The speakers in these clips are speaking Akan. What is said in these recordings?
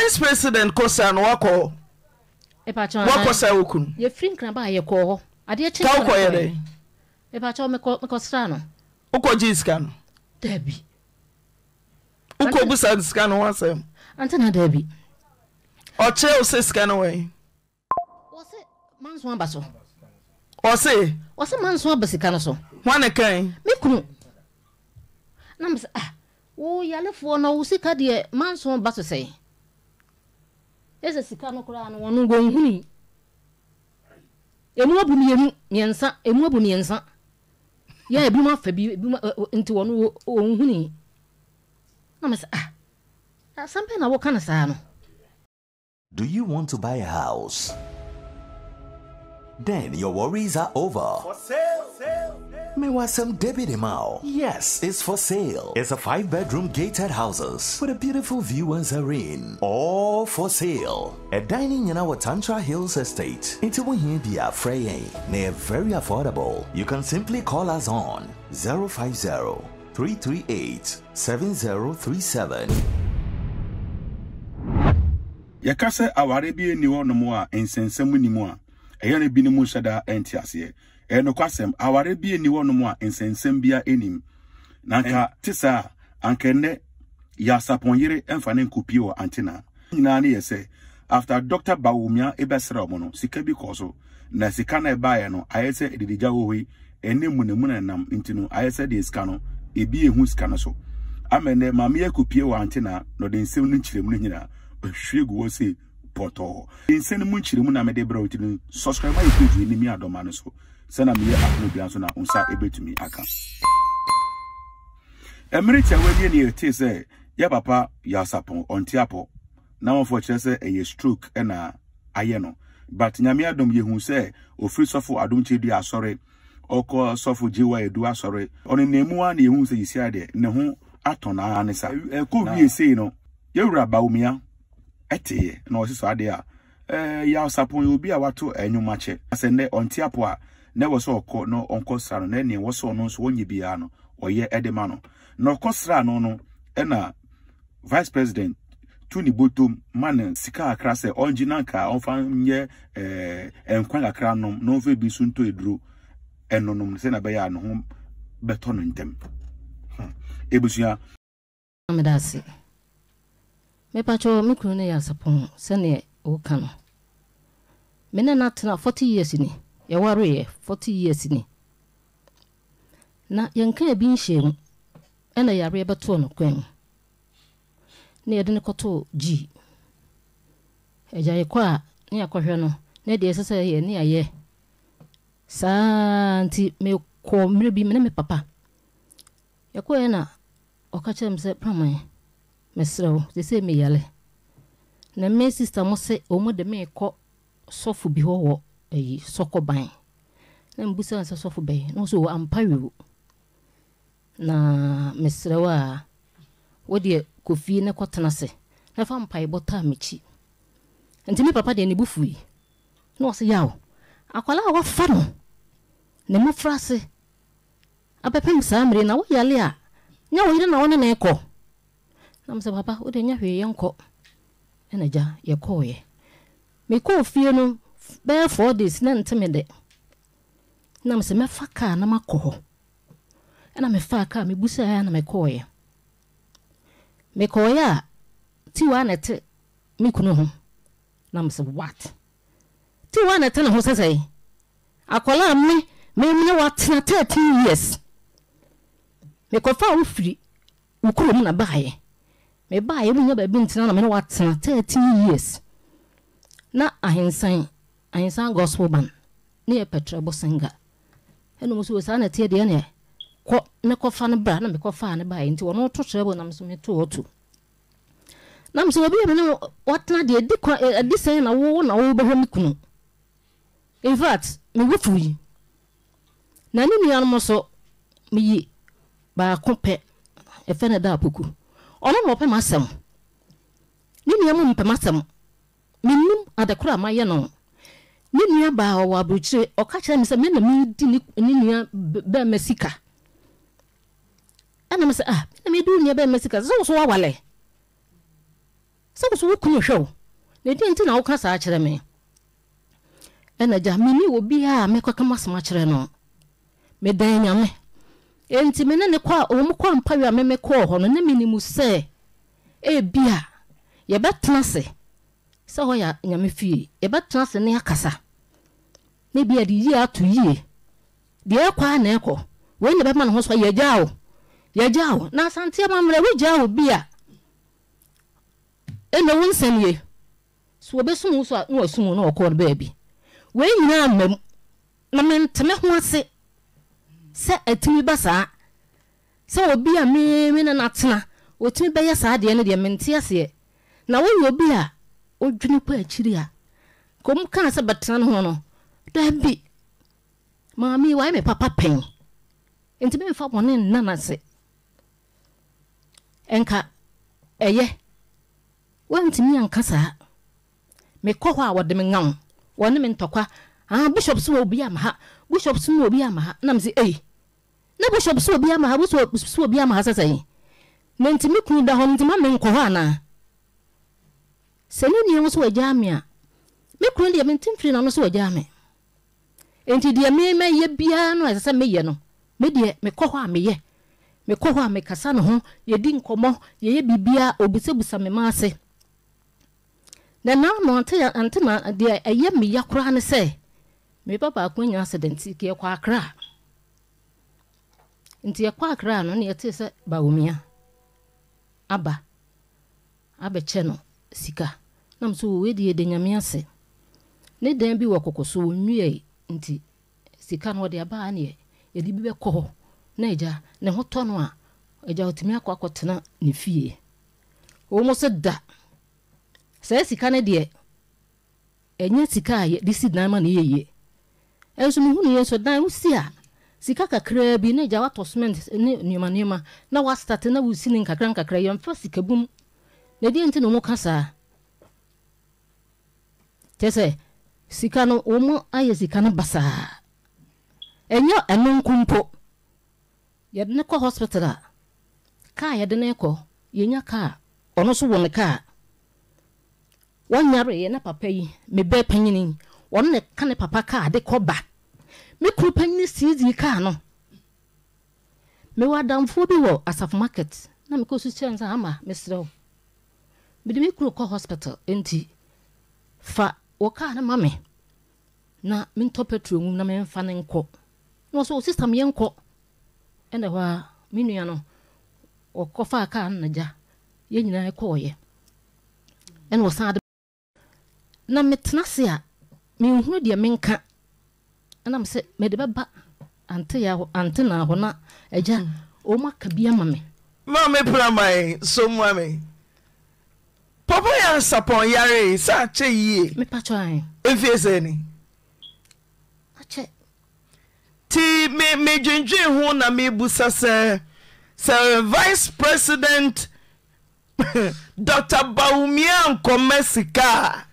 Vice president kɔ saa no wakɔ hɔ? Mepakyɛw Wakɔ aane. saa wo kunu? Yɛfiri Nkran baa yɛkɔɔ hɔ. Adeɛ kyee Ka so na wokɔyɛ mekɔeɛ. dɛn? Mepakyɛw mekɔ mekɔsraa no. Wokɔ gyee sika no? Daabi. Wokɔ busa no sika no ho asɛm? Ante na daabi. Ɔkyerɛ wo sɛ sika no wɔ he? Wɔse manso aba so. Ɔse? Wɔse manso aba sika no so. Hwan na ɛkae? Me kunu. Na mese ah wo yalefoɔ no wo sika deɛ manso ba so sɛn? Ɛsɛ sika no koraa no wɔn wɔnhunui. Emu abu mmienu, mmiɛnsa, emu abu mmiɛnsa. Yɛ ebinom afa bi, ebinom nti wɔn wɔnhunui. Na mese ah asɛm bɛn na woka no saa no? Do you want to buy a house? Then your worries are over. For sale. Mewasem David Imao. Yes, it's for sale. It's a five bedroom gated houses with a beautiful view and serene. All for sale. A dining in our Tantra Hills Estate. Into Bia Freying. They are very affordable. You can simply call us on 050 338 7037. Yɛka sɛ aware bi nni hɔnom a nsɛnsɛm nni mu a, ɛyɛ no binom nhyɛ da nte aseɛ. Ɛyɛ nokwasɛm, aware bi nni hɔnom a nsɛnsɛm biara nnim. Na anka te saa a, anka ɛnnɛ Yasapɔn yere mfa ne nkɔpie wɔ Antenaa. Ne nyinaa ne yɛ sɛ, after Dɔkta Bawumia bɛsra wɔn no, sika bi kɔɔ so. Na sika no a ɛbaeɛ no, ayɛ sɛ adidigya wɔ hɔ yi, ɛne munamuna nam nti no, ayɛ sɛ deɛ sika no, ebi ehu sika no so. Ama ɛnnɛ, maame yi akɔpie wɔ Antenaa, na ɔde nsɛm no nkyerɛmu no nyinaa ahwie gu hɔ sei pɔtɔɔ. Nsɛm no mu nkyerɛmu na mede brɛ wo nti no, subscribe ma yɛ page yi ne mi adɔma no so. Sɛ na meyɛ upload biara nso na wo nsa ebetumi aka. Mmere tiawa nie ne yɛtee sɛ yɛ papa Yasapɔn ɔnte apɔ. Na wɔfoɔ kyerɛ sɛ ɛyɛ stroke na ayɛ no. But Nyame adom yɛhu sɛ ofiri sɔfo Adom Kyedua asɔre ɔkɔ sɔfo Jewa Edu asɔre. Ɔnenam mu ara na yɛhu sɛ yisia deɛ ne ho atɔ no ara ne sa. Ɛkɔ wie sei no yɛwura Bawumia ɛteeɛ na ɔse saa deɛ a Eh, Yaw Sapon yɛ obi a wato nnwom akyɛ. Na sɛ nnɛ ɔnte apo a, na ɛwɔ sɛ ɔkɔ na ɔnkɔ sra no, na nea ɛwɔ sɛ ɔno nso ɔnyɛ biara no, ɔyɛ de ma no. Na ɔkɔ sraa no no, ɛna Vice President tu ne bɔtɔm ma no sika kakra sɛ ɔngye na nka ɔmfa nyɛ eh, nkwan kakra nom na ɔmfa bi nso ntɔ aduro ɛnonom sɛnea ɛbɛyɛ a ne ho bɛtɔ no ntɛm. Hmm. Ebusua. Meda ase. Mepakyɛw me kunu no yɛ asapɔn sɛdeɛ woka no. Me ne no atena 40 years ni. Yɛwareeɛ 40 years ni. Na yɛnkaa bi nhyɛɛ mu ɛna yareɛ bɛtoo no kwan mu. Na yɛde no kɔtoo G. Agya yɛkɔ a ne yɛakɔhwɛ no na deɛ ɛsɛ sɛ yɛyɛ ne yɛayɛ. Saa nti mekɔɔ mmerɛ bi me ne me papa. Yɛkɔeɛ na ɔka kyerɛɛ me sɛ, Praman, mesrɛ wo, seesei meyare, na me sista mo se wɔn de me rekɔ sɔfo bi hɔ wɔ ayi, Sɔkɔban. Na mebisaa no sɛ, Sɔfo bɛn? Na ɔse, O, ampa wio. Na mesrɛ wo a, wo deɛ kɔ fie na kɔtena ase na fa mpaebɔ taa m'akyi. Nti me papa deɛ ne bo fui. Na ɔse, Yaw, akwadaa a woafa no ne mmɔfraase Abɛpem saa mmere yi na wo yare a, nyɛ wo yere na wo ne no rekɔ? Na mesɛ, Papa, wo deɛ nyɛ hwee, yɛnkɔ. Ɛna agya, yɛkɔeɛ. Mekɔɔ fie no, bɛyɛ four days na ɛnte me dɛ. Na mesɛ, mɛfa kaa na makɔ hɔ. Ɛna mefaa kaa, mebusaeɛ na mekɔeɛ. Mekɔeɛ a, tiwa na ɛte me kunu ho. Na mesɛ, what? Tiwa na ɛte ne ho sɛ sɛn? Akwadaa a me me ne wo atena 13 years, mekɔfaa wo firi wo kurom na baeɛ. Mebaeɛ wonnya baabi ntena na me ne wo atena 13 years. Na Ahensan, Ahensan Gospel Band, ne yɛ pɛtrɛbo singer. Ɛna ɔmo sɛ saa na ɛteɛ deɛ ɛneɛ kɔ ne kɔfa no bra na mekɔfaa no baeɛ nti ɔno to trɛbo na me nso meto ɔto. Na me sɛ obi a me ne wo atena deɛ ɛdi kwan ɛdi sɛn na wo na wobɛhwɛ me kunu. In fact, me bo fuui. Na ne nuanom nso, meyi baako pɛ, yɛfrɛ no Daa Poku. Ɔno na ɔpɛ m'asɛm. Ne nua mu mpɛ m'asɛm. Mennim ade koro a mayɛ no. Ne nua baa ɔwɔ aburokyire, ɔka kyerɛɛ me sɛ me na meredi ne ne nua bɛrima sika. Ɛna me sɛ, ah, me na meredi wo nua bɛrima sika, sɛ wo so woawale? Sɛ wo so wo kunu hwɛ wo, na ɛdeɛn nti na woka saa kyerɛ me? Ɛna agya, menni obiara a mɛkɔka m'asɛm akyerɛ no. Mebɛn Nyame. Enti me ne no kɔ a, wɔn kɔ ampaeɛ a me mekɔɔ hɔ no, na menim sɛ ebia yɛbɛtena ase sɛ hɔ yɛ Nyame fie, yɛbɛtena ase ne akasa, na ebia yɛde yie ato yie. Deɛ ɛrekɔ ara na ɛrekɔ. Wei na ɛbɛma ne ho so, yɛagyaa wo, yɛagyaa wo. Na Asante amammerɛ, wogyaa obi a, ɛnna wo nsɛm ye. So wɔbɛsum wo so a, na wɔasum wo na wɔkɔ no baabi. Wei nyinaa mma mu. Na mente me ho ase sɛ atumi ba saa. Sɛ obi a me me ne no atena, ɔtumi bɛyɛ saa adeɛ no deɛ, mente aseɛ. Na woyɛ obi a wodwene kɔ akyiri a, nka wɔkaa sɛ bɛtena ne ho no, dabi. Maame yi, wayɛ me papa pɛn, enti memfa bɔne nna no ase. Nka ɛyɛ, woantumi anka saa. Mekɔ hɔ a wɔde me ŋaw, wɔne me ntɔkwa. Ah, bishop so obi ama ha, bishop so obi ama ha. Na mese, ei, na bishop so obi ama ha, bishop so obi ama ha sɛ sɛn? Na nti me kunu da hɔ no nti ma menkɔ hɔ anaa? Sɛ ne nua wo so wagyaa me a, me kunu deɛ mente mfiri n'ano so wagyaa me. Enti deɛ me mɛyɛ biara no a ɛsɛ sɛ meyɛ no, me deɛ mekɔ hɔ a meyɛ. Mekɔ hɔ a mekasa ne ho, yɛdi nkɔmmɔ, yɛyɛ biribiara, ɔbisabisa me m'ase. Na n'ano ante ante na deɛ ɛyɛ me ya koraa ne sɛ, me ba baako anya accident, nti yɛkɔ Accra. Nti yɛkɔ Accra no na yɛtee sɛ Bawumia aba. abɛkyɛ no sika. Na me so wei deɛ yɛda Nyame ase. Ne dan bi wɔ koko so wɔnwiae nti sika no wɔde aba a ɛneɛ yɛde bi bɛkɔ hɔ na agya ne ho tɔ no a agya ɔtumi akɔ akɔtena ne fie. Wɔn se da saa sika no deɛ Ɛnyɛ sika a yɛde si dan ma no yɛ yie. Nso mehunuiɛ nso dan wosi a, sika kakraa bi na agya woatɔ cement ne nneɛma nneɛma na woastarte na wosi no nkakra nkakra, yɛmfa sika bum. Na ɛdeɛn nti na wɔka saa? Kyerɛ sɛ sika no wɔayɛ sika no basaa. Ɛnyɛ ɛno nko mpo. Yɛde no kɔ hospital a, kaa yɛde no rekɔ, yɛnya kaa, ɔno nso wɔ ne kaa. Wɔnyareeɛ na papa yi, me ba panin yi, ɔno na ɛka ne papa kaa de kɔ ba. Me kunu panin siizii kaa no. Mewɔ adamfoɔ bi wɔ Asafo market na mekɔ su kyerɛ no sɛ Ama mesrɛ wo, mede me kunu kɔ hospital nti fa wo kaa no ma me na mentɔ petrol ngu mu na memfa no nkɔ. Na ɔsɛ o sister me yɛnkɔ. Ɛna ɛhɔ ara me nua no ɔkɔfaa kaa no na gya yɛn nyinaa kɔɔeɛ. Ɛna ɔsan de na metena ase a menhunu deɛ menka ɛna me sɛ mede bɛba ante ya hɔ ante na hɔ na agya wɔn aka bi ama me. Maame Praman so ma me. Papa Nyansapɔn yaree sɛ akyɛ yie. Mepakyɛ ahe? Mfie sɛn ni? Akyɛ. Ti me me dwendwen ho na mebusa sɛ sɛ vice president Doctor Bawumia ankɔma sika a,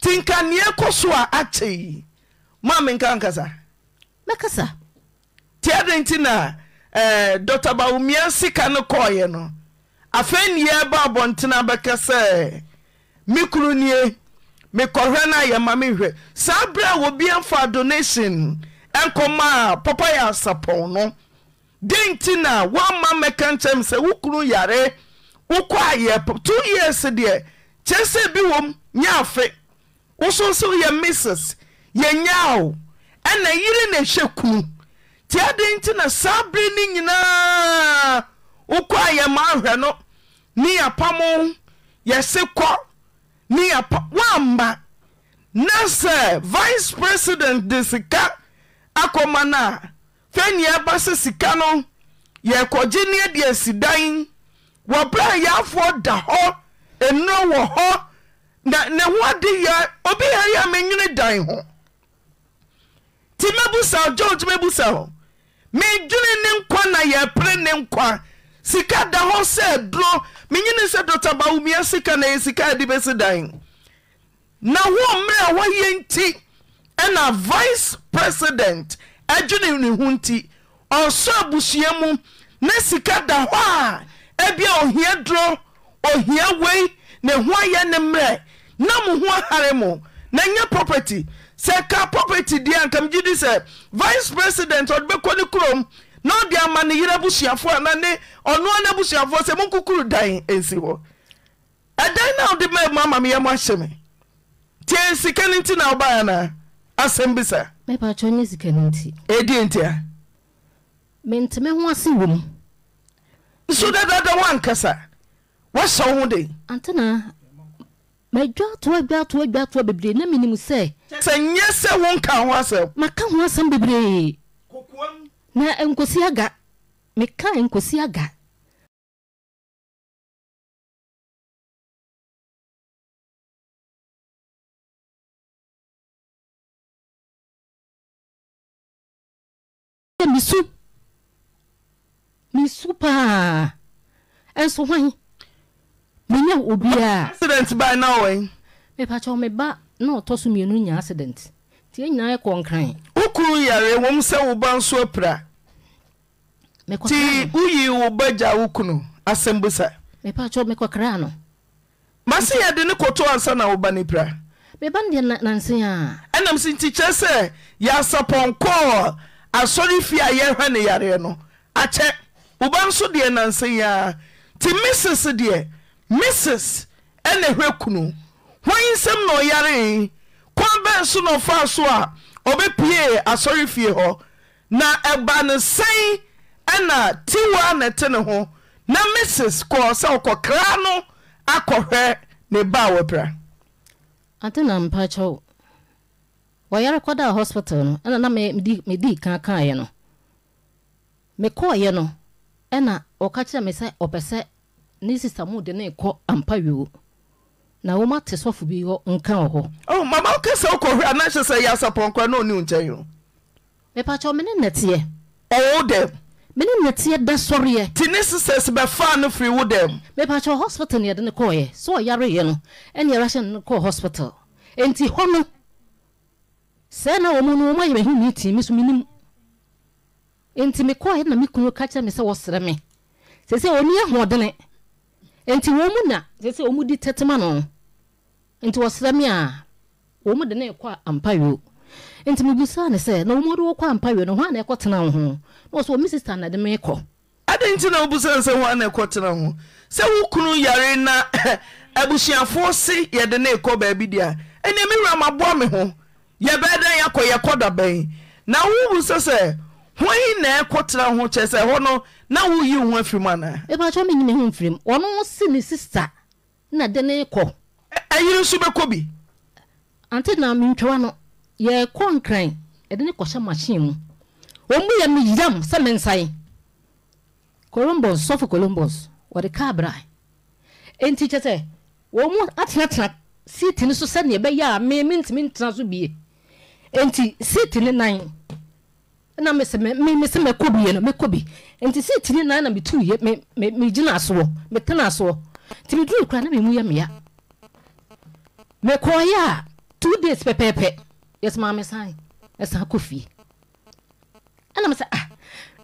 nti nka nea ɛkɔ so a akyɛ yi, mo a menka nkasa? Mɛkasa. Nti adɛn nti na eh, Doctor Bawumia sika no kɔɔeɛ no, afei ne yɛreba abɔntene abɛka sɛ me kunu nie, mekɔhwɛ no a yɛma menhwɛ. Saa berɛ a obi amfaa donation nkɔmaa Papa Nyansapɔn no, Dɛn nti na woamma ammɛka nkyerɛ me sɛ wo kunu yare? Wokɔ a yɛ 2 years deɛ kyerɛ sɛ bi wom nyɛ afe. Wo so sɛ woyɛ Mrs. Yɛnyaa wo ɛna yere na ɛhwɛ kunu. Nti adɛn nti na saa bere no nyinaa wokɔ a yɛma ahwɛ no ne yɛapam wo yɛse kɔ ne yɛapa woamma na sɛ vice president de sika akɔma no a Fei nea ɛba sɛ sika no yɛrekɔgye ne adi asi dan wɔ berɛ a yaafoɔ da hɔ, nnuro wɔ hɔ, na ne ho ade yɛ obi yare a menwene dan ho. Nti mɛbusa wo, George mɛbusa wo, medwene ne nkwa na yɛrepere ne nkwa, sika da hɔ sɛ aduro, menyene sɛ Dr. Bawumia sika na ɛyɛ sika a yɛde bɛsi dan. Na wɔ mmerɛ a wayɛ nti ɛna vice president ɛdwene ne ho nti ɔsɔ abusua mu na sika da hɔ a ebia ohia duro ohia wei. Ne ho ayɛ ne mmerɛ na mo ho ahare mo na nyɛ property. Sɛ ɛka property deɛ a nka megye di sɛ vice president ɔde bɛkɔ ne kurom na ɔde ama ne yere abusuafoɔ anaa ne ɔno ara n'abusuafoɔ sɛ monkukuru dan nsi hɔ. Ɛdan no a wode maa mu ama me yam ahye me. Nti ɛyɛ sika no nti na wobaeɛ anaa? Asɛm bisa. Mepakyɛw nyɛ sika no nti. Ɛdeɛn ntia? Mente me ho ase wɔ mu. Nso dadaada woankasa. Woahyɛ wo ho den. Ante na madwatoa dwatoa dwatoa bebree na menim sɛ. Kyerɛ sɛ nyɛ sɛ wonkaa ho asɛm. Maka ho asɛm bebree. Kokoam. Na nkosi aga. Mekaa nkosi aga. Mesu, mesu paa. Ɛnso hwan? Menya obiara. Accident bae na ɔwɔ he? Mepakyɛw, me ba na ɔtɔ so mmienu nyaa accident. Nti yɛn nyinaa yɛkɔɔ Nkran. Wo kunu yare, ɛwom sɛ wo ba nso apira. Nti woyii wo ba gyaa wo kunu? Asɛmbusa. Mepakyɛw, mekɔkraa no. Mase yɛde no kɔto ansa na wo ba no pira. Me ba no deɛ nansa yi ara. Ɛna mese nti kyerɛ sɛ Yasapɔn kɔɔ asɔrefie a yɛhwɛ no yareɛ no akyɛ wo ba nso deɛ nansa yi ara nti Mrs deɛ Mrs ɛna ɛhwɛ kunu hwan nsam na ɔyaree kwan bɛn so na ɔfaa so a ɔbɛpuee asɔrefie hɔ Na ɛbaa no sɛn na Tiwa na ɛte ne ho na Mrs kɔɔ sɛ ɔkɔkra no akɔhwɛ ne ba a wapira? Ante na mpakyɛw ɔyare kɔdaa hospital no ɛna na me me dii kan kaeɛ no me kɔeɛ no ɛna ɔka kyerɛɛ me sɛ ɔpɛ sɛ ne sister mu de no rekɔ ampa wio na wɔn ate sɔfo bi hɔ nka wɔ hɔ. Oh mama wo kasa wokɔ hwɛ a na kyerɛ sɛ ɛyɛ asapɔn koraa na ɔnni wo nkyɛn o. Mepakyɛw me ne nnɛteɛ. Ɔwɔ wo dɛm? Me ne nnɛteɛ da sɔreɛ. Ti ne sisters bɛfaa no firi wo dɛm? Mepakyɛw hospital na yɛde no kɔɔeɛ. Sɛ ɔyareeɛ no ɛna yɛrahyɛ no kɔɔ hospital. Enti hɔ no sɛɛ na wɔn no wɔn ayɛ me ho meeting me nso mennim. Enti mekɔɔeɛ na me kunu ka kyerɛ me sɛ ɔsrɛ me. Seesei ɔnni ahoɔdene. Enti wɔn mu na seesei wɔn di tɛte ma no. Enti ɔsrɛ me a, wɔn de no rekɔ Ampayo. Enti mebisaa no sɛ, na wɔn de wo kɔ Ampayo no, hwan na ɛkɔtena wo ho? Na ɔse, oh, me sista na ɛde me rekɔ. Adɛn nti na wobisa no sɛ hwan na ɛkɔtena ho? Sɛ wo kunu yare na abusuafoɔ se yɛde no rekɔ baabi deɛ a, ɛnneɛ me wura maboa me ho. Yɛbɛyɛ dɛn akɔ? Yɛkɔ da bɛn? Na wobisa sɛ hwan na ɛkɔtena ho? Kyerɛ sɛ ɛhɔ no na woreyi wo ho afiri mu anaa? Mepakyɛw menyi me ho mfiri mu. Ɔno se ne sista na de no rekɔ. Ɛyere nso bɛkɔ bi. Ante na mentwa no, yɛrekɔ Nkran, yɛde no kɔhyɛ machine mu. Wɔn mu yɛ me yam sɛ mensan. Columbus, Sɔfo Columbus, wɔde kaa brae. Enti kyerɛ sɛ, wɔn mu atenatena seat no so sɛdeɛ ɛbɛyɛ a me mentumi ntena so bie. Enti seat no nan na mese me me mese mɛkɔ bi no mɛkɔ bi nti seat ne nan na metu yɛ me me megyina soɔ metena soɔ nti meduru koraa na me mu yɛ meya mekɔɔyɛ a two days pɛpɛɛpɛ yɛsɛ maa mesan ɛsan kɔ fie ɛna mesɛ ah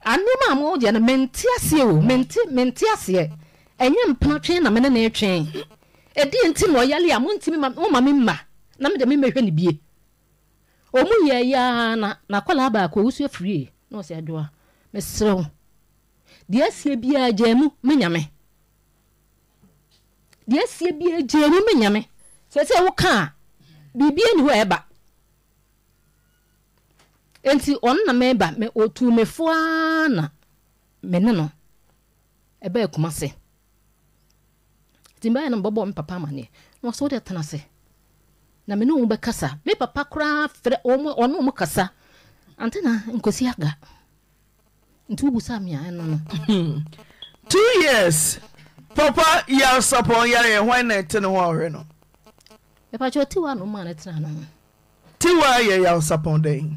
anneɛma a mo deɛ no mente aseɛ o mente mente aseɛ ɛnyɛ mpena twe na me ne ne twe ɛdeɛ nti na ɔyale a montumi ma mo ma me mma na me deɛ memmɛhwɛ ne bie Ɔmu yɛɛyɛ ara na n'akwadaa baako ɔwusu afirie na ɔse Adwoa mesrɛ wo deɛ asie biara gyaa mu me Nyame deɛ asie biara gyaa mu me Nyame seesei wo ka a biribiara nni hɔ a ɛba enti ɔno na meba me ɔtuu me fo ara na me ne no ɛbaa Kumase. Nti mebaeɛ no mebɔbɔɔ me papa amaneɛ na ɔse wodeɛ tena ase na me ne wɔn bɛkasa. Me papa koraa frɛ wɔn ɔne wɔn kasa ante na nkwasi aga. Nti wobusaa me a ɛno no. Two years papa yarsapɔn yareɛ hwan na ɛte ne ho a ɔhwɛ no? Mepakyɛw Tiwa na ɔmaa no tenaa ne ho. Tiwa yɛ yarsapɔn dɛn?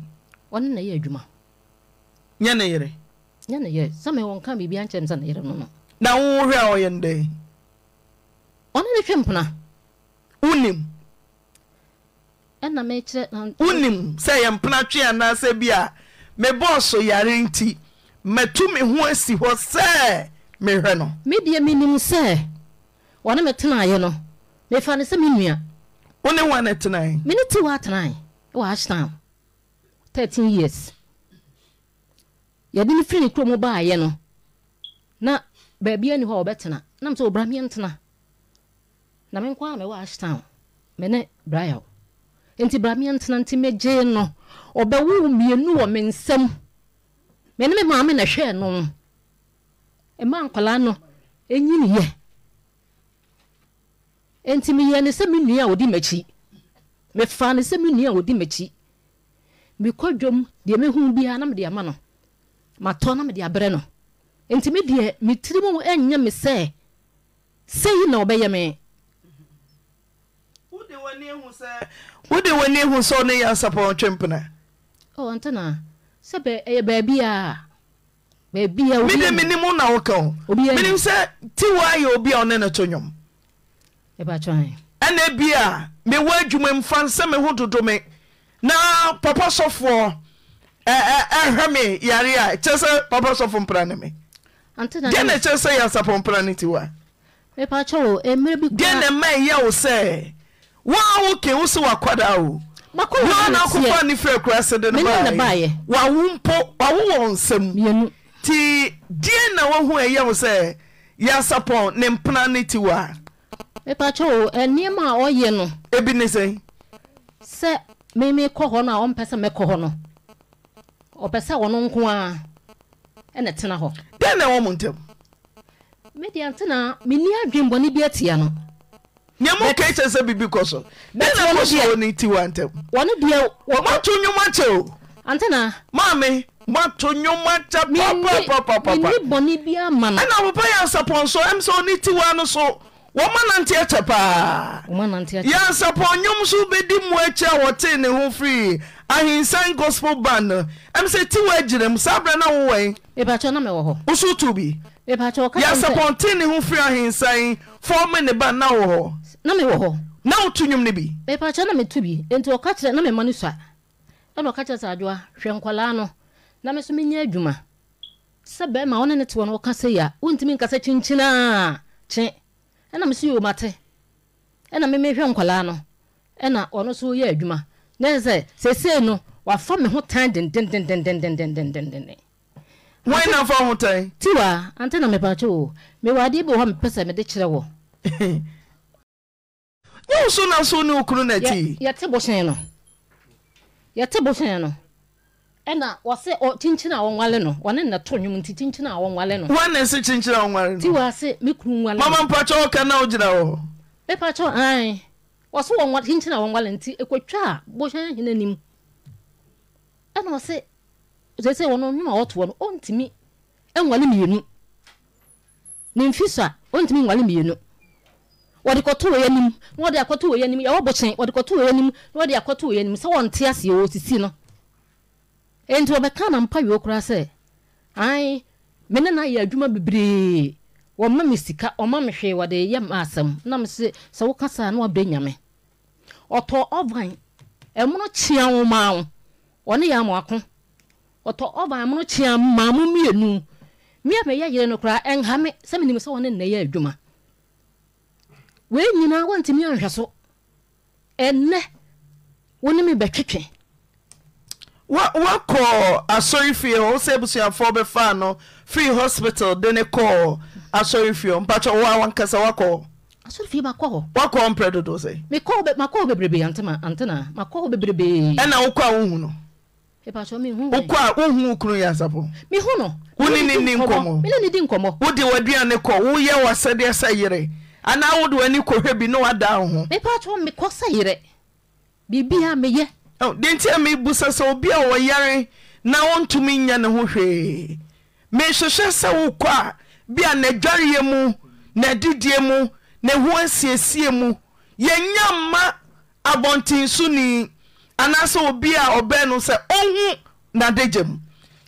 Ɔne na ɛyɛ adwuma. Nyɛ ne yere? Nyɛ ne yere. Sɛ me ɔnkaa biribiara nkyerɛ me sɛ ne yere no no. Na wo hwɛ a ɔyɛ no dɛn? Ɔne no twe mpena. Wonim? Ɛna mekyerɛ na. Wonim sɛ ɛyɛ mpena twe anaasɛ bi a me bɔɔso yare nti matu me ho asi hɔ sɛ mehwɛ no? Me deɛ menim sɛ ɔne me tenaeɛ no. Mefaa no sɛ me nua. Wo ne hwan na ɛtenae? Me ne Tiwa tenae wɔ Ashtown 13 years. Yɛde no firi ne kurom baeɛ no, na baabiara nni hɔ a ɔbɛtena. Na mesɛ, ɔbra meɛntena. Na me nko ara mewɔ Ashtown, me ne Brian. Nti bra meɛntena. Nti megyee no. Ɔbɛwoo mmienu wɔ me nsam. Me ne me maame na ɛhwɛɛ no. Ɛmaa nkwadaa no nyiniiɛ. Enti meyɛɛ no sɛ me nua a ɔdi m'akyi. Mefaa no sɛ me nua a ɔdi m'akyi. Mekɔ dwam, deɛ mɛhu biara na mede ama no. Matɔ na mede abrɛ no. Enti me deɛ, me tirim nyɛ me sɛ sei na ɔbɛyɛ me. Wode w'ani ahu sɛ Wode w'ani ahu sɛ ɔne Nyansapɔn retwe mpena? Oh, Antena, sɛ bɛ, ɛyɛ baabiara. Baabiara, Me obiara de nim. menim wo na woka o. Obiara Menim nim. sɛ Tiwa yɛ obi a ɔne no to nnwom. Mepakyɛ ahe? Ɛna ebia mewɔ adwuma mu fa nsɛ me ho dodo me na papa sɔfoɔ ɛ ɛ ɛhwɛ me yare a kyerɛ sɛ papa sɔfo mpena ne me. Ante na Deɛ ne na ɛkyerɛ sɛ Nyansapɔn mpena ne Tiwa? Mepakyɛ o, mmerɛ bi Deɛn koraa. na ɛma ɛyɛ wo sɛ wo a wo ke wo se w'akwadaa o? M'akwadaa Wo a na na teɛ. akɔfa ne firi akuraase de no Me ne na baeɛ. baeɛ. Wawo mpo, wawo wɔ wo nsam. Mmienu. Nti deɛn na woahu a ɛyɛ wo sɛ Nyansapɔn ne mpena ne Tiwa? Mepakyɛ o, nneɛma a ɔyɛ no. Ebi ne sɛn? Sɛ me mekɔ hɔ no a ɔmpɛ sɛ mɛkɔ hɔ no, ɔpɛ sɛ ɔno nko ara na ɛtena hɔ. Dɛn na ɛwɔ mo ntam? Me deɛ ante na menni adwen bɔne bi atia no. Nea mo But ka kyerɛ sɛ biribi kɔ so. Dɛn but na wɔno ɛkɔ so deɛ wɔ ne tiwa ntam? wɔno deɛ wɔ Moato nnwom akyɛ o. Ante na. Maame, moato nnwom akyɛ Menni papapapapa. menni bɔne biara ma no. Ɛna papa Nyansapɔn nso, ɛm sɛ ɔne tiwa no so wɔn anante akyɛ paa. Wɔn anante akyɛ. Nyansapɔn nnwom nso bɛdi mu akyi a wɔtee ne ho firii Ahinsan Gospel Band no, ɛm sɛ tiwa gyina mu. Saa berɛ na wowɔ he? Mepakyɛw na mewɔ hɔ. Wo nso wotoo bi? Mepakyɛw ɔka kyerɛ me sɛ. Yasapɔn tee ne ho firii ahensan fɔɔ me ne ba na wowɔ hɔ? Na mewɔ hɔ. Na woto nnwom no bi? Mepakyɛw na meto bi. Enti ɔka kyerɛ, na me mma no sua. Ɛna ɔka kyerɛ sɛ, Adwoa, hwɛ nkwadaa no na me nso menyɛ adwuma. Sɛ bɛrima a wo ne no te hɔ no ɔka sei a, wontumi nka sɛ kyinkyin a kye. Ɛna me nso yoo mate. Ɛna me mehwɛ nkwadaa no, ɛna ɔno nso reyɛ adwuma. Na ɛsɛ sɛ seesei no, wafa me ho tan dendendendendendendenden. Hwan na afa wo ho tan? Tiwa, ante na mepaakyɛw o, mewɔ adeɛ bi wɔ hɔ a mepɛ sɛ mede kyerɛ wo. Nyɛ wo so na so wo ne wo kunu na ɛte yi? Yɛte bohyɛn no. Yɛte bohyɛn no. Ɛna ɔse ɔ kyinkyin a ɔnwale no, ɔne no na ɛto nnwom nti kyinkyin a ɔnwale no. Hwan na ɛse kyinkyin a ɔnwale no? Tiwa se me kunu nwale Mama me. mpakyɛw ɔka na wogyina hɔ. Mepakyɛw ae. Ɔse ɔnwale kyinkyin a ɔnwale no nti ɛkɔtwaa bohyɛn hene anim. Ɛna ɔse seesei ɔno nnwom a ɔtoɔ no ɔntumi nwale mmienu. Ne mfe sua, ɔntumi nwale mmienu. Wɔde kɔto wei anim, na wɔde akɔto wei anim, yɛwɔ bokyen, wɔde kɔto wei anim, na wɔde akɔto wei anim, sɛ wɔnte aseɛ, wɔresisi no. Enti wɔbɛka no ampa wio koraa sɛ, Ae, me ne no ayɛ adwuma bebree, wɔmma me sika, wɔmma me hwee, wɔde reyɛ m'asɛm. Na mese, sɛ woka saa a, na woabrɛ Nyame. Ɔtɔɔ oven, ɛmono kyeaw maa wo, ɔne yɛn amoako. Ɔtɔ oven mono kyea maa mo mmienu. Me a meyɛ yere no koraa, ɛnha me sɛ menim sɛ ɔne nnɛ yɛ adwuma. Wei nyinaa woantumi anhwɛ so. Ɛnnɛ, wo ne me bɛtwetwe. Wa wakɔ asɔrefie hɔ, wo sɛ abusuafoɔ bɛfaa no firi hospital de no kɔɔ asɔrefie hɔ. Mpakyɛ wo a wankasa wakɔ hɔ? Asɔrefie makɔ hɔ. Wakɔ hɔ mprɛ dodoɔ sɛn? Mekɔ hɔ makɔ hɔ bebrebe Antema, Antena, makɔ hɔ bebrebe. Ɛna wokɔ a wohu no? Mepakyɛw, minhu Wokɔ a, wonhu wo kunu nyansapɔ? Mihu no. Wo ne no nni nkɔmmɔ? Me ne no di nkɔmmɔ. Wode w'aduane kɔ, woyɛ w'asɛdeɛ sɛ yere, anaa wode w'ani kɔhwɛ bi na woadan wo ho? Mepakyɛw, mekɔ sɛ yere. Biribiara meyɛ. Deɛ nti a mebisa sɛ obi a ɔyare na ɔntumi nyɛ ne ho hwee, mehwehwɛ sɛ wokɔ a, bi a n'adwareɛ mu, n'adidie mu, ne ho asiesie mu, yɛnnya mma abɔntensoni anaasɛ obi a ɔbɛn no sɛ ɔnhu n'adagya mu.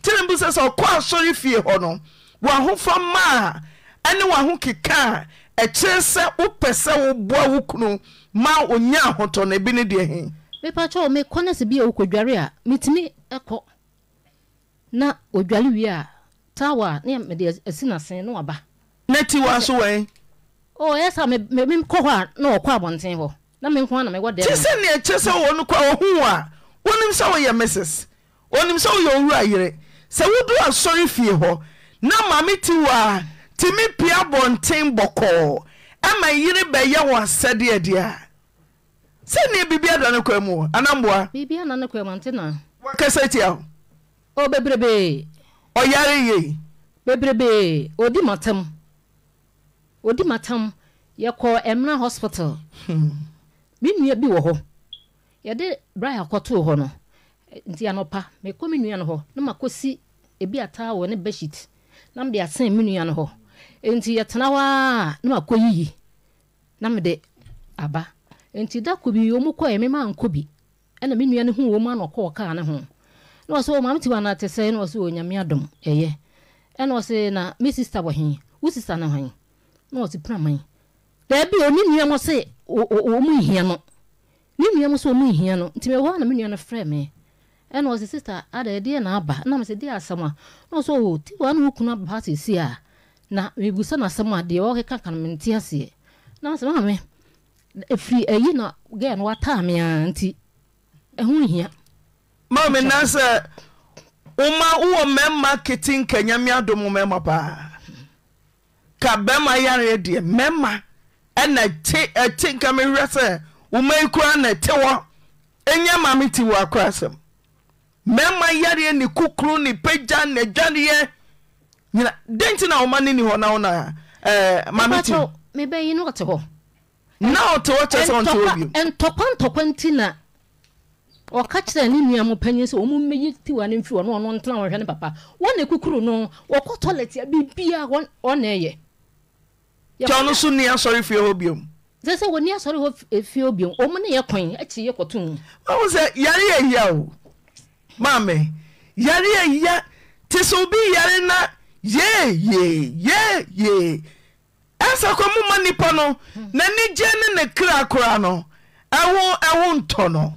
Nti na mebisa sɛ ɔkɔ asɔrefie hɔ no, w'ahofama a ɛne w'ahokeka a ɛkyerɛ sɛ wopɛ sɛ woboa wo kunu ma ɔnya ahotɔ no, ebi ne deɛ he? Mepakyɛw, mekɔ na sɛ bi a ɔkɔdware a, metumi kɔ na ɔdware wie a, towel a na mede asi n'asen na waba. Na tiwa nso wɛn? Oh, ɛyɛ saa me me mekɔ hɔ a na ɔkɔ abɔnten hɔ. Na me nko ara na mewɔ dan Te mu. sɛ nea ɛkyerɛ sɛ ɔno koraa ohu wo a, onim sɛ woyɛ Mrs. Onim sɛ woyɛ owura yere. Sɛ wodu asɔrefie hɔ na Maame Tiwaa tumi pue abɔnten bɔkɔɔ ma yere bɛyɛ wo asɛdeɛ deɛ a, sɛ nea biribi ada ne kwan mu o, anaa mmoa? Biribi anna ne kwan mu, ante na. Wakasa atia wo? Oh, bebrebee. Ɔyare yei? Bebrebee. Ɔdi m'atam. Ɔdi m'atam. Yɛkɔɔ Ɛmena Hospital. Me nua bi wɔ hɔ. Yɛde Brian kɔtoo hɔ no, nti anɔpa mekɔ me nua no hɔ na makɔsi ebi a towel ne bedsheet na mede asɛn me nua no hɔ. Nti yɛtena hɔ ara na makɔyiyi na mede aba. Nti da koro bi wɔkɔeɛ, me mankɔ bi. Ɛna me nua no huu wɔn a na ɔkɔɔ kaa no ho. Na ɔse, oh maame Tiwa na te sɛn? Na ɔse, oh Nyame adom, ɛyɛ. Ɛna ɔse, na me sister wɔ he? Wo sister ne hwan? Na ɔse, Praman. Daabi o, ne nua mo se wɔn nhia no. Ne nua mo se wɔn nhia no. Nti mewɔ hɔ a na me nua no frɛ me. Ɛna ɔse, sister, adɛn, ɛdeɛn na aba? Na mese, deɛ asɛm a? Na ɔse, oh Tiwa ne wo kunu aba ha seesei a, na mebusa no asɛm a, deɛ ɔkeka ka no mente aseɛ. Na mese, maame, Ɛfiri ayi na girl no wataa me aa nti ɛho nhia. Maame na sɛ woma wowɔ mmarima kete nka nyame adom mmarima paa ka bɛrima yareɛ deɛ mmarima ɛna ɛte ɛte nka mehwɛ sɛ woma yi koraa na ɛte hɔ ɛnyɛ maame ti wɔ akora asɛm mmarima yareɛ ne kukuru ne pagya ne adwareɛ nyina dɛn nti na woma ne ni hɔ na wo na ɛɛ maame ti. Mebɛyi no ɔte hɔ. Na ɔte hɔ kyerɛ sɛ ɔnte hɔ bio. Ntɔkwa ntɔkwa nti na ɔka kyerɛɛ ne nua mo panyin sɛ wɔn mmɛyi Tiwa no mfiri hɔ na ɔno ntena hɔ nhwɛ ne papa. Wɔn na ekukuru no, wɔkɔ tɔlɛt a biribiara wɔn wɔn na ɛyɛ. Kyɛ ɔno nso nni asɔrefie hɔ bio. Sɛ sɛ wɔnni asɔre hɔ fie hɔ bio. Wɔn ne yɛ kɔn akyi yɛ kɔto mu. Wahu sɛ yare yɛ ya o. Maame, yare yɛ ya. Te sɛ obi yare na yee yee yee yee. Ɛsɛ kɔ mo ma nipa no n'anigye ne ne kra koraa no ɛho ɛho ntɔ no.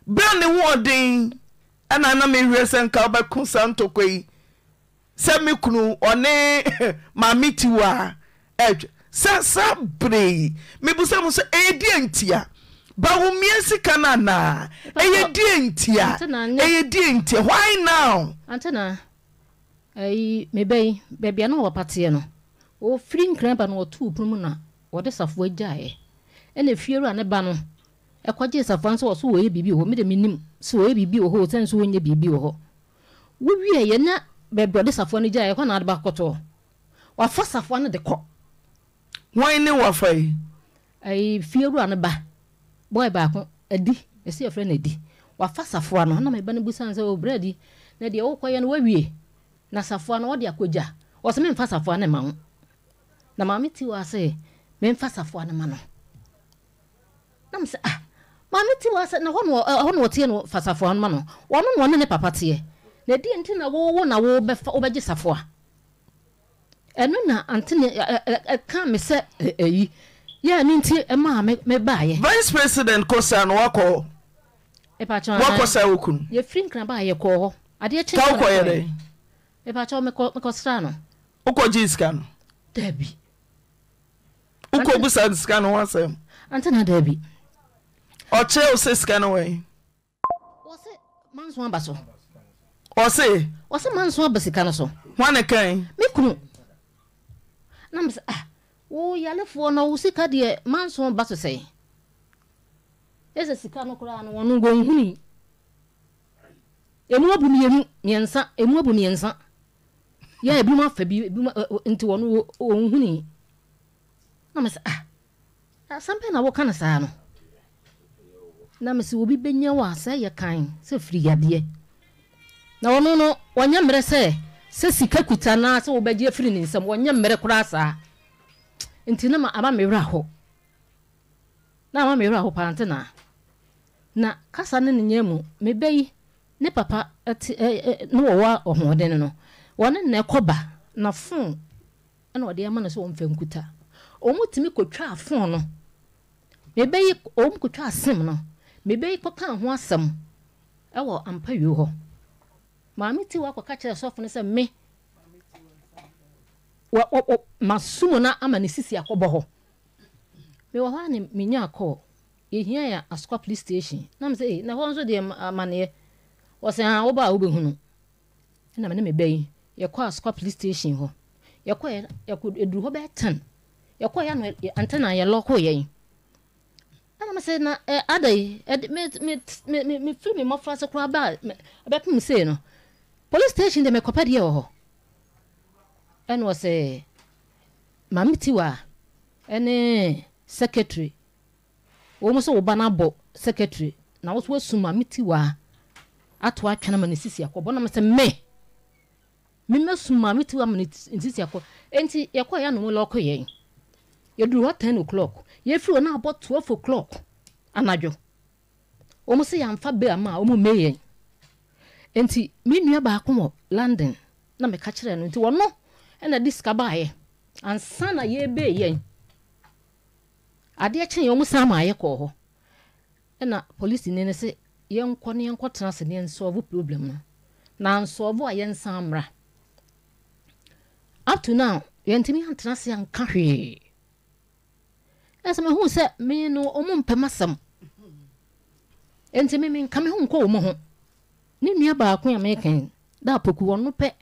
Berɛ a ne ho ɔden ɛna na mehwɛ sɛ nka wobɛko saa ntɔkwa yi sɛ me kunu ɔne maame tiwa ɛtwe sɛ saa berɛ yi mebusa mo sɛ ɛyɛ deɛ ntia Bawumia sika no anaa ɛyɛ deɛ ntia ɛyɛ deɛ ntia why now. Antena Ayi, me ba yi, baabi a na ɔwɔ pateɛ no, ɔfiri Nkran ba no ɔtoo pono mu na wɔde safoa gyaeɛ. Ɛna efiewura ne ba no kɔgyee safoa no sɛ ɔso ɔreyɛ biribi wɔ hɔ. Me deɛ mennim sɛ ɔreyɛ biribi wɔ hɔ o, sɛ nso ɔnyɛ biribi wɔ hɔ. Wowieeɛ na baabi a ɔde safoa no gyaeɛ, ɛhɔ na ade ba kɔtɔɔ. Wafa safoa no de kɔ. Hwan ne wafa yi? Ayi, fiewura no ba, boy baako, Adi, yɛse yɛfrɛ no Adi. Wafa safoa no, na me ba no bisa no sɛ, oh, bra Adi, na deɛ worekɔyɛ no woawie? Na safoa no wɔde akɔgya? Ɔse memfa safoa no mma wo. Na maame Tiwaa se memfa safoa no ma no. Na mese, ah, maame Tiwaa sɛ na hɔ na ɛhɔ na ɔteɛ no fa safoa no ma no. Ɔno na ɔne ne papa teɛ. Na ɛdeɛn nti na wo wo na wobɛfa wobɛgye safoa? Ɛno na Anthony ɛka me sɛ ɛyi yɛ ɛno nti ɛmaa me me baayɛ. Vice president kɔ saa no wakɔ hɔ. Mepakyɛw Wakɔ saa wo kunu. Yɛfiri Nkran baa yɛkɔɔ hɔ. Adeɛ kye Ka wokɔ yɛ dɛn? Mepakyɛw mekɔ mekɔ sraa no. Wokɔ gyee sika no? Daabi. Wokɔ busa sika no ho asɛm? Antena daabi. Ɔkyerɛ wo sɛ sika no wɔ he? Wɔse manso aba so. Ɔse. Wɔse manso aba sika no so. Hwan na ɛkae? Me kunu. Na mese ah wo yalefoɔ no wo sika deɛ manso ba so sɛn? Ɛsɛ sika no koraa no wɔn wɔnhunui. Emu abu mmienu mmiɛnsa emu abu mmiɛnsa. Yɛ ebinom afa bi ebinom nti wɔn wɔnhunui. Na mese ah Asɛm bɛn na woka no saa no? Na mese obi bɛnya wo a sɛ yɛ kan sɛ firi yadeɛ. Na ɔno no ɔnyɛ mmerɛ sɛ sɛ sika kuta no ara sɛ wobɛgye afiri ne nsam, ɔnyɛ mmerɛ koraa saa. Nti na ama me werɛ aho. Na ama me werɛ aho paa nti na na kasa ne ne nyɛ mu me ba yi ne papa te ɛ ɛ ne wɔwɔ ɔhoɔden no wɔne na ɛkɔba na fon na ɔde ama no sɛ ɔmfa nkuta. Wɔtumi kɔtwaa fon no. Mebɛyi, wɔkɔtwaa sim no. Mebɛyi kɔkaa ho asɛm wɔ Ampayuo hɔ. Maame Tiwa kɔka kyerɛɛ sɔfo no sɛ me. Wɔ wɔ wɔ masom no ama ne sisi akɔbɔ hɔ. Mewɔ hɔ a na menyaa call. Yɛhia yɛn Asokwa police station. Na mesɛ ei, na ɛhɔ nso deɛ amaneɛ. Wɔsɛ haa woba a wobɛhunu. Ɛna me ne me ba yi, yɛkɔɔ Asokwa police station hɔ. Yɛkɔeɛ, yɛkɔ, yɛduru hɔ bɛyɛ ten. Yɛkɔeɛ ano, ansa na yɛlɔɔkoo yɛn. Ɛna mese na ɛ ada yi ɛde me me me me mefiri me mmɔfraase koraa ba a ɛbɛpem sei no police station deɛ mekɔpɛ deɛ wɔ hɔ. Ɛna ɔse Maame Tiwa ɛne secretary wɔn sɛ wo ba no abɔ secretary na wo nso woasu Maame Tiwa ato atwene ama ne sisi akɔbɔ na mese me Me mɛsu Maame Tiwa ama ne sisi akɔ. Enti yɛkɔeɛ a na wɔn lɔɔko yɛn. Yɛduruu hɔ ten o'clock. Yɛfiri hɔ na abɔ 12 o'clock anadwo. Wɔn se yɛamfa bail amma a wɔn mmee yɛn. Enti me nua baako wɔ London na meka kyerɛɛ no. Nti ɔno na ɛde sika baeɛ ansa na yɛrebee yɛn. Adeɛ kyeeɛ wɔn san maa yɛkɔɔ hɔ. Ɛna polisini no se yɛnkɔ na yɛnkɔtena ase na yɛnsɔlvo problem no. Na ansɔlvo a yɛnsan mmra. Up to now, yɛntumi antena ase anka hwee. Ɛsɛ mehu sɛ me no wɔn mpɛ m'asɛm. Enti me menka me ho nkɔ wɔn ho. Ne nua baako a meka yi, da apoku ɔno pɛ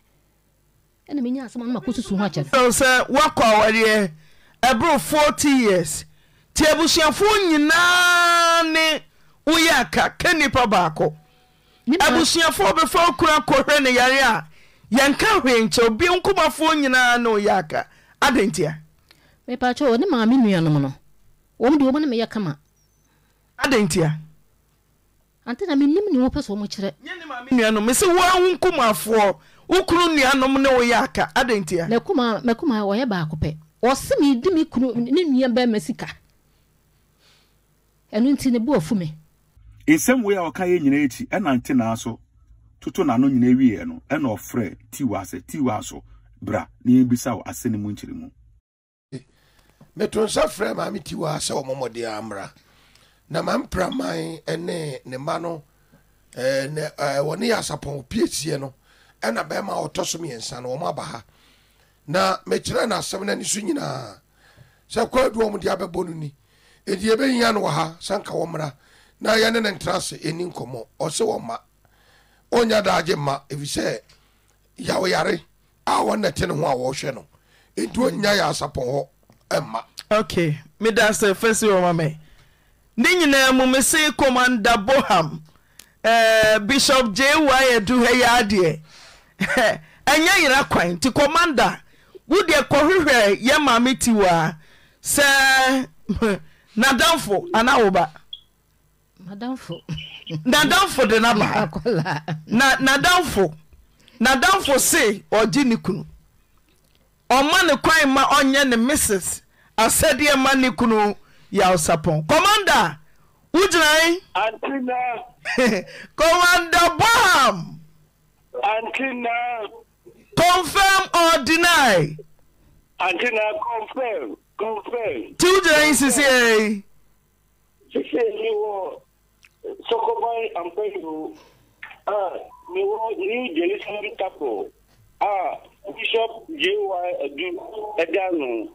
ɛna menya asɛm ano makɔsusu ho akyɛ no. Sɛ woakɔ awareɛ ɛboro 40 years nti abusuafoɔ nyinaa ne wo yɛ aka ka nnipa baako. Abusuafoɔ bɛfa wo kunu akɔhwɛ no yare a yɛnka hwee nkyɛ obi nkumafoɔ nyinaa ne wo yɛ aka adɛn ntia? Mepakyɛw ne maame nuanom no wɔn deɛ wɔn ne me yɛ kama. Adɛn ntia? Ante na mennim nea wɔpɛ sɛ wɔkyerɛ. Nyɛ ne maame nuanom. Mese wo ara wo nkumafoɔ, wo kunu nuanom ne wo yɛ aka. Adɛn ntia? M'akumaa, m'akumaa, ɔyɛ baako pɛ. Ɔse medi me kunu, ne nua barima sika. Ɛno nti ne bo afu me. Nsɛm wei a ɔka yɛ nyinaa akyi ɛna Ntenaa so toto n'ano nyinaa wieɛ no ɛna ɔfrɛ Tiwaa sɛ Tiwaa so bra na yɛnbisa wo asɛm no mu nkyerɛmu. Meto nsa frɛ Maame Tiwa sɛ ɔmmɔ mmɔden ara mmra. Na Maame Praman ne ne mma no, eh, ne, eh, wɔne yɛ asapɔn piesie no, ɛna bɛrima a ɔtɔ so mmiɛnsa no, wɔn aba ha. Na mekyerɛ no asɛm no ani so nyinaa sɛ kwaadu a wɔde abɛbɔ no ni. Enti yɛbɛhia no wɔ ha sɛ nka wɔmmra na yɛne no ntra ase ɛni nkɔmmɔ. Ɔse wɔmma. Ɔnnya daagye mma, ɛfiri sɛ yaw yare. a wɔn na ɛte ne ho a wɔhwɛ no nti ɔnnya yɛ asapɔn hɔ mma. Ok medase fɛsi hɔ ma me. Ne nyinaa mu mese Commander Boham eh, Bishop JY Adu ha yi ara deɛ ɛnyɛ yera kwan nti Commander wo deɛ kɔhwehwɛ yɛn maame Tiwaa sɛ n'adamfo anaa wo ba. Madamfo. N'adamfo de no aba ha. Na n'adamfo n'adamfo se ɔgye ne kunu. Ɔmma no kwan mma ɔnyɛ ne Mrs. Asɛdeɛ mma ne kunu Yaw Sapɔn. Commander, wo gyina he? Auntie Na. Commander Boham. Auntie Na. Confirm or deny? Auntie Na, confirm, confirm. Ti wo gyina he sisiei? Sesei mewɔ Sokoban Ampadu a mewɔ New Jerusalem Chapel a Bishop JY Adu da ano.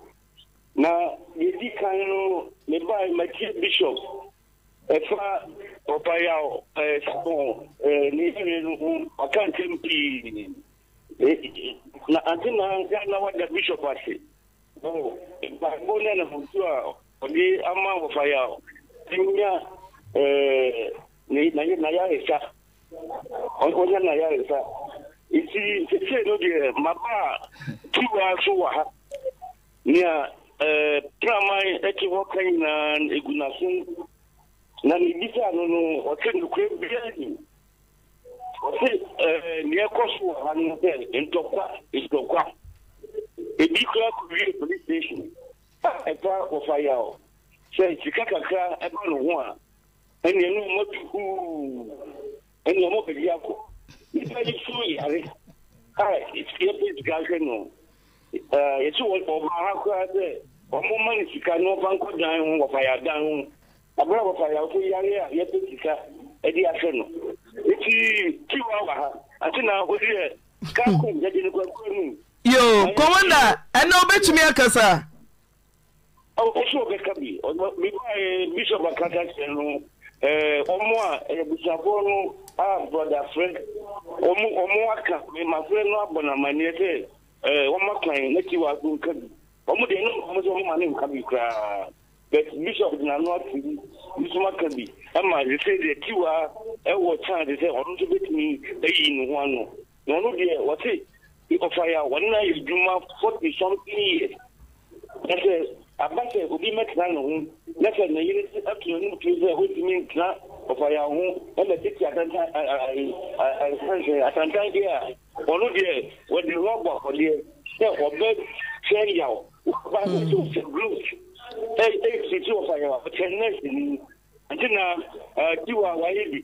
Na deɛ ɛdi kan no mebae matie Bishop ɛfa Papa Yaw Sarpong ne yareɛ no ho waka nsɛm pii. Na ante na na wada Bishop ase. Wɔ mpaebɔ ne anammɔntuo a ɔde ama wɔfa yɛ a nya n'ayaresa, ɔnya n'ayaresa. Nti seesei no deɛ maba a tiwa so wɔ ha. Nea kraman te hɔ ka nyinaa egu n'aso. Na mebisaa no no, ɔse nokorɛ biara nnim. Ɔse ɛɛ nea ɛkɔ so wɔ ha no sɛ ntɔkwa ntɔkwa. Ebi koraa kɔwie police station a ɛfa wɔfa yaw sɛ sika kakra ɛba ne ho a ɛnea no ɔmo atu huu ɛnea ɔmo bɛgye akɔ. Nipa yi so yare a yɛpɛ sika ahwɛ no. Ɛɛ yɛsi ɔbaa ha koraa sɛ ɔmo ma no sika na ɔfa nkɔ dan ho wɔfa yaw dan ho. Aber a wɔfa ayarfo yare a yɛpɛ sika de ahwɛ no ntsi tiwa wɔ ha, ase na hɔ deɛ kaa kwan yɛgye no kwaku anum. Yoo, Commander, ɛnɛ wobɛtumi akasa? Ɔsɛ ɔbɛka bi. Mebaeɛ Bishop akasa kyerɛ no ɔmo a abusuafoɔ no a brother frɛ ɔmo ɔmo aka mafrɛ no abɔ no amanneɛ sɛ ɔma kwan na tiwa so nka bi. Ɔmo deɛ no ɔmo sɛ ɔmo ma ne nka bi koraa. But Bishop de n'ano ato bi, bi nso aka bi ɛma sɛ deɛ tiwa ɛwɔ chance sɛ ɔno nso bɛtumi ayi ne ho ano. Na ɔno deɛ ɔse ɔfa yaw ɔne no ayɛ adwuma 40 something years na sɛ aba sɛ obi mɛtena ne ho na sɛ ne yere ato n'anim tuo sɛ ɔntumi ntena ɔfa yaw ho ɛna tete atantan ɛsɛ atantan deɛ a ɔno deɛ wɔde ne ho abɔ afɔdeɛ sɛ ɔbɛhwɛ yaw ɔba sɛ ɔhyɛ gloves ɛɛtiti ɔfa yaw a ɔkyɛ nurse ni nti na tiwa wayɛ bi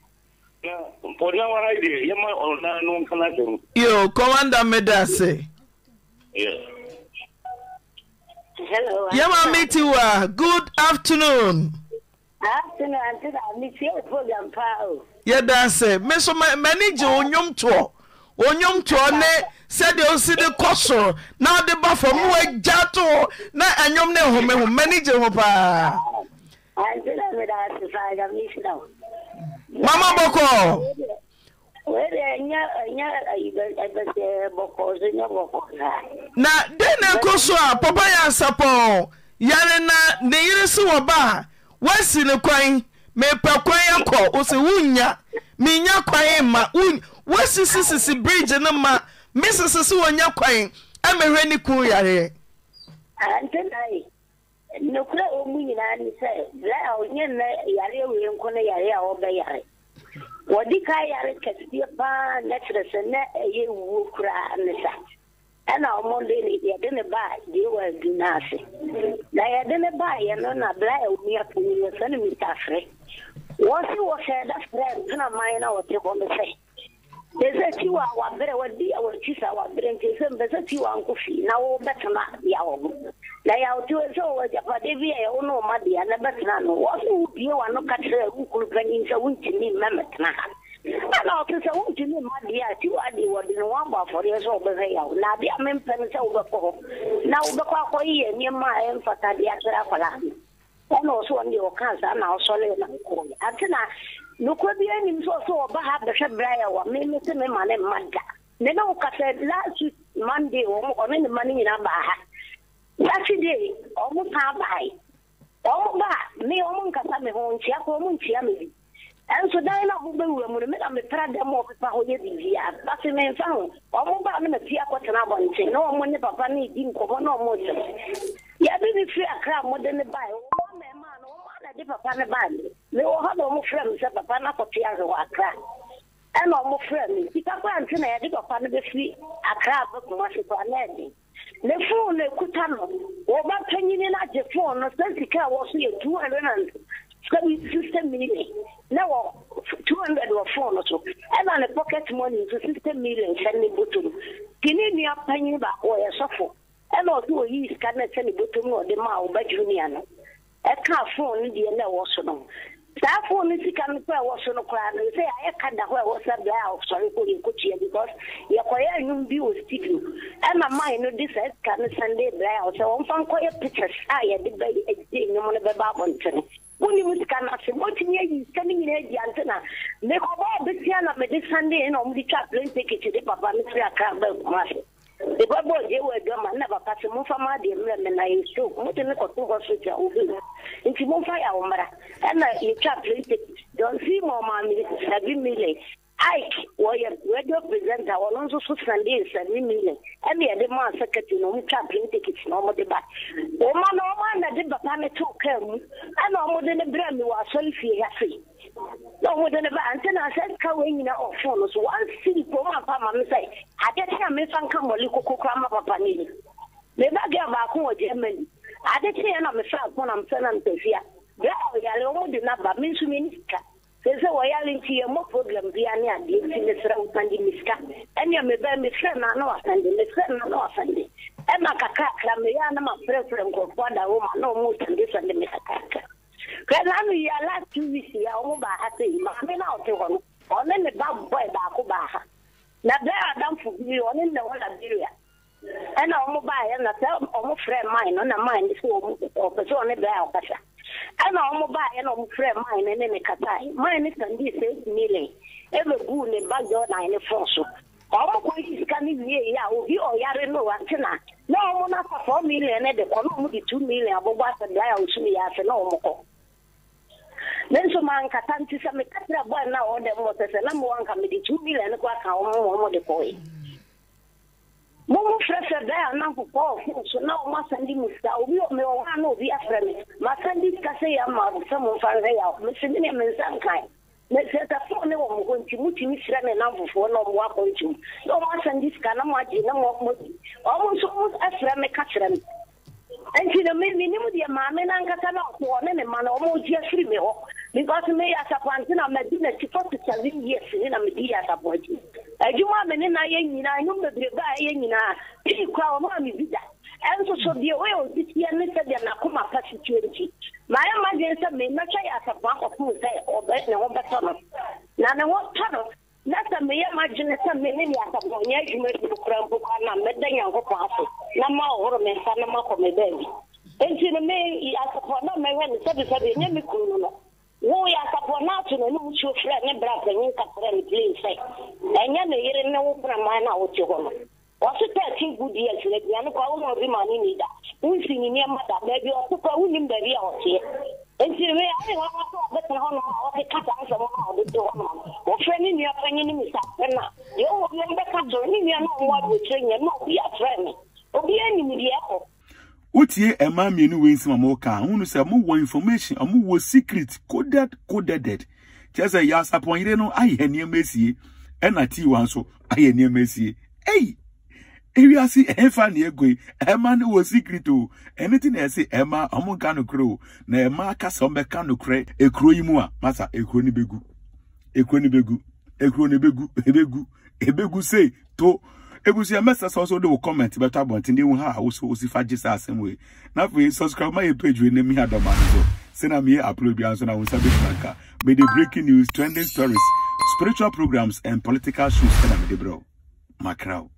Na ɔna wɔ ha deɛ yɛma ɔna no nka n'asɛm. Yo, Commander meda ase. Yeah. Hello. Yɛma meet you a good afternoon. Afternoon, auntie na me tie o program paa o. Yɛda ase. Me so m'ani gye wo nnwomtoɔ. Wo nnwomtoɔ ne sɛdeɛ wosi de kɔ soro na wode ba fam na wagya to hɔ na ɛnwom ne nhome ho. M'ani gye ho paa. Auntie na meda ase paa Nyame nhyira wo. Mama bɔkɔɔ. Wei deɛ ɛnyɛ ɛnyɛ ayi bɛ ɛbɛsɛ bɔkɔɔ so nyɛ bɔkɔɔ saa. Na dɛn na ɛkɔ so a papa nyansapɔn yare na ne yere se wɔ ba a woasi no kwan mepɛ kwan akɔ wo se wonnya mennya kwan mma woasisi sisi bridge no ma me sese se wɔnya kwan ɛmɛhwɛ ne kun yareɛ. Auntie na Nokorɛ a ɛwɔ mu nyinaa ne sɛ, berɛ a ɔnyɛ nnɛ yareɛ wei nko ne yareɛ a ɔrebɛyare. Wɔdi kan yare kɛseɛ pa ara na kyerɛ sɛ na ɛyɛ wuo koraa ne sa. Ɛna wɔde ne yɛde ne baa Jewa adu no ase. Na yɛde ne baeɛ no na berɛ a onua panin wɔfrɛ no Mr. Afre. Wɔse wɔhyɛɛ da frɛɛ mpenaman na wɔte hɔ no sɛ Sɛ Tiwa a wabrɛ, wadi yaw akyi saa wabrɛ nti sɛ mpɛ sɛ Tiwa nkɔ fie na wo bɛtena yaw ho. Na yaw te sɛ ɔwɔ agyapadeɛ bi a ɛyɛ wo ne wo mma dea na bɛtena no. Wɔ so wo bue w'ano ka kyerɛ wo kunu panin sɛ wontumi mmɛ mɛtena ha. Ɛna ɔte sɛ wontumi mma deɛ a Tiwa deɛ wɔde ne ho abɔ afɔreɛ sɛ ɔbɛhwɛ yaw. Na adeɛ a mempɛ no sɛ wobɛkɔ hɔ na wobɛkɔ akɔyeyɛ nneɛma a ɛmfata de akyerɛ akwadaa no. Ɛna ɔse ɔno deɛ ɔkaa saa na ɔsɔree na ɔkɔɔɛ. Ante na nokorɛ biara nnim sɛ ɔse ɔba ha bɛhwɛ Brian wa me mese me ma ne mma da. Me ne wo kasa last week Monday wɔn ɔne ne mma no nyinaa baa ha. Saturday wɔn san baae. Wɔn ba a me wɔn nkasa me ho nkyia koraa wɔn nkyia me bi. Nso dan no a wɔbɛwura mu no, me na mepra dan mu a wɔpepa hɔ yɛ biribiara. Afei memfa ho. Wɔba a na mapue akɔtena abɔnten na wɔn ne papa no redi nkɔmmɔ na wɔresere. Yɛde no firi Accra a wɔde no baeɛ. Wɔn mmarimaa no, wɔn ara na ɛde papa no baeɛ. Mewɔ hɔ na wɔfrɛɛ me sɛ papa no akɔte ahwe wɔ Accra. Ɛnna wɔfrɛɛ me. Sika koraa nti na yɛde papa no bɛfiri Accra aba Kumasi koraa na ɛyɛ den. Ne phone na ekuta no. Wo ba panyin no agye phone no sɛ sika a ɛwɔ so yɛ 260 million na wɔ 200 wɔ phone no so ɛna ne pocket money nso 60 million hyɛ ne bɔtɔ mu. Nti ne nua panyin baako ɔyɛ sɔfo ɛna ɔse oyii sika no ɛhyɛ ne bɔtɔ mu na ɔde maa wo ba junior no. Ɛkaa fon no deɛ na ɛwɔ so no. Saa fon no sika no koraa ɛwɔ so no koraa no sɛ ayɛ ka da hɔ a ɛwɔ sɛ berɛ a ɔsɔre kɔ yɛkɔtua because yɛkɔyɛ nnwom bi wɔ studio ɛna man no de saa sika no sɛnde berɛ a ɔsɛ wɔmfa nkɔyɛ pictures a yɛde bɛ gye nnwom no bɛba abɔntene. Wonim sika no ase motumi ayi sika no nyinaa adi ante na mekɔbɔɔ besia na mede sɛnde na wɔde twa plane ticket de papa no firi Accra baa Kumasi. Mebɛbɔɔ Jehu adwaman na papa se momfa m'adeɛ mmrɛ me na yɛ stroke mode me kɔto hospital a ɔbɛwu nti momfa yaw mmra ɛna yɛtwaa plane ticket John Seymour maa me 7 million Ike wɔyɛ radio presenter ɔno nso so sɛndee 7 million ɛna yɛde maa secretary na wɔn twaa plane ticket na wɔn de ba wɔn ma na wɔn na de papa no too kaa mu ɛna wɔn de no brɛ me wɔ asɔre fie ha sei. Na ɔmo de no ba ante na sɛ sika wei nyina wɔ phone no so one cedi po ɔmo amfa amma me sɛ adeɛ kye a memfa nka mɔle koko koraa ma papa no ni. Me ba girl baako wɔ Germany ade kyeeɛ na mefaa phone na mefrɛ no na mepɛ fie a berɛ a ɔyare ɔmo de no aba me nso menni sika seesei ɔyare nti yɛmmɔ problem biara ne adeɛ nti mesrɛ wo sande me sika ɛnneɛ mebɛn mefrɛ no a na wasande mefrɛ no a na wasande ɛna kakrakra meyɛ a na mafrɛfrɛ nkurɔfoɔ adaworoma na ɔmo sande sande me kakrakra. Hwɛ nanu yi a last 2 weeks yi a wɔn baa ha sei, maame no a ɔte hɔ no, ɔne ne ba boy baako baa ha. Na bɛɛ adamfo bi ɔne no na ɛwɔ Liberia. Ɛna wɔn baeɛ na sɛ wɔn frɛ man no na man no sɛ wɔn ɔpɛ sɛ ɔne bɛɛ a ɔkasa. Ɛna wɔn baeɛ na wɔn frɛ man no ne ne kasae. Man no sɛndii 6 million ɛbɛguu ne ba Jordan ne phone so. Wɔn kɔ yi sika no wie yɛ a obi ɔyare no antena na wɔn no afa 4 million no de kɔ na wɔn de 2 million abobɔ asɛ bea a osum yɛ ase na wɔn kɔ. Me nso mankasa nti sɛ meka kyerɛ boy no a ɔwɔ dɛm hɔ sɛ sɛ na mewɔ anka mede 2 million no koraa ka wɔn ma wɔn de kɔe. Mo mo frɛfrɛ bɛɛ a na nkokɔ wɔ phone so na wɔn asan de mu sika obi wɔ mewɔ hɔ a na obi afrɛ me masan de sika sɛ yɛ ama sɛ mo mfa nhwɛ yaw mese me deɛ me nsa nkan. Na sɛ sɛ phone no wɔ mo hɔ nti motumi frɛ me nnamfofoɔ na wɔn akwantu mu na wɔn asan de sika na mo agye na mo mo di. Wɔn nso wɔn frɛ me ka kyerɛ me. Nti no me menim deɛ maame no ankasa na ɔte hɔ ne ne mma no wɔn regye afiri me hɔ because me yɛ Asafo na madi n'akyi 47 years ni na medi yɛ Asafo akyi. Adwuma a me ne no ayɛ nyinaa, nnwom bebrebe a ɛyɛ nyinaa, pii koraa wɔn a me bi da. Ɛnso so deɛ ɔyɛ ɔsiteɛ ne sɛdeɛ n'akoma pa si teɛ nti, mayɛ m'adwene sɛ me mɛhwɛ yɛ asafo akɔpem sɛ ɔbɛ ne ho bɛtɔ no. Na ne ho tɔ no, na sɛ meyɛ m'adwene sɛ me ne yɛ asafo nyɛ adwuma bio koraa mpo koraa no a, mɛda Nyankopɔn ase na mahohoro me nsa na makɔ me baabi. Enti no me yɛ asafo na mɛhwɛ no sɛbesɛbe, ɛnyɛ me kunu no no. Wo yɛ asafo na ato n'anom nsuo frɛɛ ne bra panyin ka kyerɛɛ no plain sɛ ɛnyɛ ne yere ne wo kraman no a wote hɔ no. Ɔse 13 good years na aduane koraa woma obi ma no nni da, wonsi ne nneɛma da, baabi a ɔte koraa wonnim baabi a ɔteɛ. Nti me ayɛ nwanwa sɛ ɔbɛtena hɔnom a ɔkeka saa nsɛm no a ɔde te hɔnom no. Wofrɛ ne nua panyin no Mister Asɛm a, deɛ ɔwɔ bi ɔmbɛka kyerɛ ne nua no a ɔwɔ aburokyire nyɛ na obi afrɛ me. Obiara nim deɛ ɛkɔ. Wotie mmaa mmienu wei nsɛm a wɔka a, wohunu sɛ wɔwɔ information, wɔwɔ secret, coded, coded. Kyerɛ sɛ Yasapɔn yere no ayɛ nneɛma asie, ɛna Tiwa nso ayɛ nneɛma asie. Ei! Ewiase ɛhefa na egu yi? Ɛma no wɔ secret o. Ɛno ti na ɛse ɛma wɔn nka nokorɛ o. Na ɛma aka sɛ wɔn bɛka nokorɛ ekuro yi mu a, masa ekuro no begu. Ekuro no begu. Ekuro no begu. Ebegu. Ebegu sei to. Ebusua mɛsɛ sɛ ɔso de wo comment bɛtɔ abɔnten de ehu ha a woso osi fa gye saa asɛm wei. Na afei subscribe ma yɛ page wei na mi adɔma no so. Sɛ na meyɛ upload biara nso na wo nsa bɛtumi aka. Mede breaking news, trending stories, spiritual programs and political shows ɛna mede brɛ wo. Makraw.